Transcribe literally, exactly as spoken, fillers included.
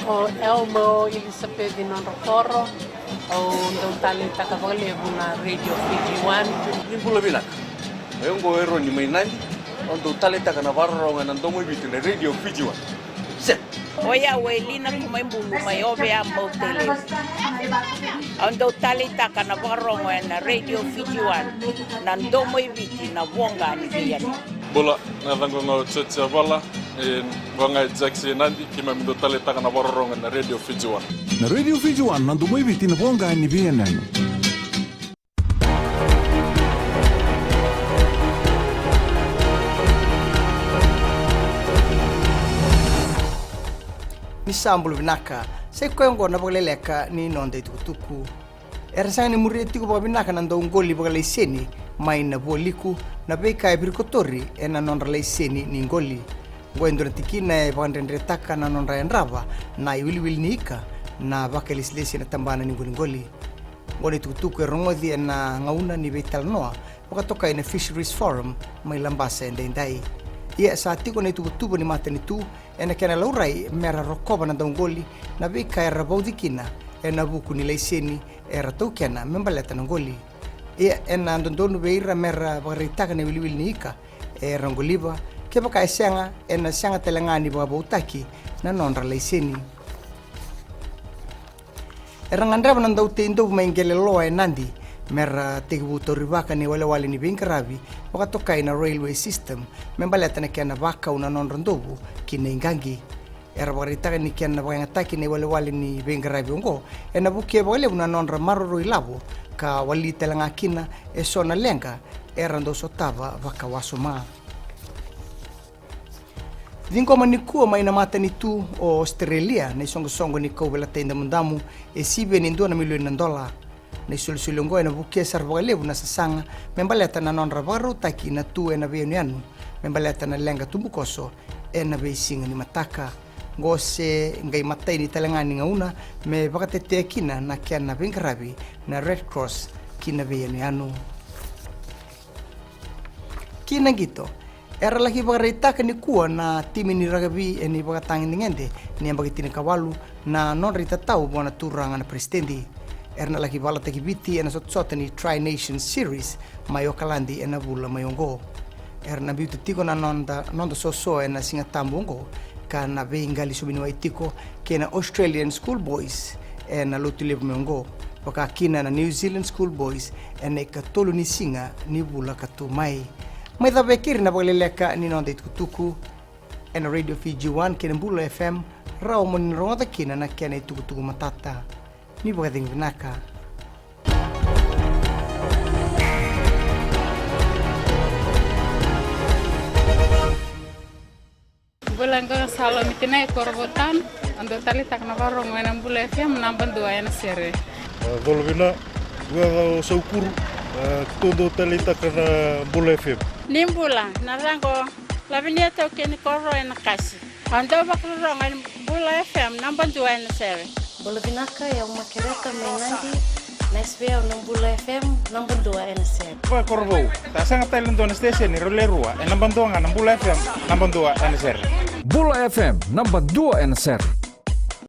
O Elmo Elisapeci Nodrokoro, au dau taleitaka vakalevu na Radio Fiji One. Ni bula vinaka. O yau oqo o Eroni mai Nadi, au dau taleitaka na vakarorogo ena domo i Viti na Radio Fiji One. Set. O yau o Elina Kumaibulu mai Ovea, Mautelevu. Au dau taleitaka na vakarorogo ena Radio Fiji One, na domo i Viti, na voqa ni veiyanuyanu. Bula, na yacaqu ga o George Avala, e, vaka ga e Jackson Nadi, keimami dau taleitaka na vakarorogo ena Radio Fiji One. Na Radio Fiji One, na domo i Viti, na voqa ni veiyanuyanu. Ni sa bula vinaka, sa i koya oqo na vakaleleka ni noda itukutuku. Era sega ni muria tiko vakavinaka na dauqoli vakalaiseni mai na Vualiku na veika e virikotori ena nodra laiseni ni qoli. Oqo e dua na tikina e vakadredretaka na nodra yadrava na iwiliwili ni ika na vakailesilesi ena tabana ni qoliqoli. Oqo na itukutuku e rogoci ena gauna ni veitalanoa vakatokai na Fisheries Forum mai Labasa edaidai. Ia sa tiko na ituvatuva ni matanitu ena kena laurai mera rokova na dauqoli na veika era vauci kina ena vuku ni laiseni era taukena me baleta na qoli. Ia ena dodonu vei ira mera vakaraitaka na iwiliwili ni ika era qoliva, kevaka e sega, ena sega tale ga ni vakavautaki na nodra laiseni. Era gadreva na dauteidovu mai Qeleloa e Nadi mera tekivu taurivaka na iwalewale ni veiqaravi vakatokai na railway system me baleta na kena vakau na nodra dovu ki na iqaqi. Era vakaraitaka ni kena vakayagataki na iwalewale ni veiqaravi oqo ena vukea vakalevu na nodra maroroi lavo ka wali tale ga kina eso na leqa era dau sotava vakawasoma. Ciqoma nikua mai na matanitu o Ositerelia na isoqosoqo ni kauveilatai damudamu e sivia ni dua na milioni na dola. Na isolisoli oqo ena vukea sara vakalevu na sasaga me baleta na nodra vakarautaki na tu ena veiyanuyanu me baleta na leqa tubukoso ena veisiga ni mataka. Oqo se qai imatai ni tale ga ni gauna me vakatetea kina na kena veiqaravi na Red Cross ki na veiyanuyanu. Ki na qito, era laki vakaraitaka nikua na timi ni rakavi ena ivakatagedegede ni yabaki tinikawalu na nodra itatau vua na turaga na peresitedi. Era na laki valataki Viti ena sotasota ni Tri Nations Series mai Okaladi ena vula mai oqo. Era na biuta tiko na noda, noda soso ena Siga Tabu oqo, ka na veiqali sominiwai tiko kei na Australian School Boys ena Lotulevu mai oqo, vaka kina na New Zealand School Boys ena ikatolu ni siga ni vula ka tu mai. Mai cava e keri na vakaleleka ni noda itukutuku ena Radio Fiji One kei na Bula F M, rawa mo ni rogoca kina na kena itukutuku matata. Ni vakacegu vinaka. Bula, qo na Salomi Tinai, Korovou Town. Au dau taleitaka na vakarorogo ena Bula F M, naba dua ena sere. A, colo vina, vua o Saukuru, a, keitou dau taleitaka na Bula F M. Ni bula, na yacaqu o Lavinia Taukei ni Koro ena Kasi. Au dau vakarorogo ena Bula F M, naba dua ena sere. Bula vinaka, o yau Makereta mai Nadi, na S V O na Bula F M, naba dua ena sere. Vakakorovou, sa sega tale na dua na station e rau le rua, e naba dua ga na Bula F M, naba dua ena sere. Bula F M, naba dua ena sere.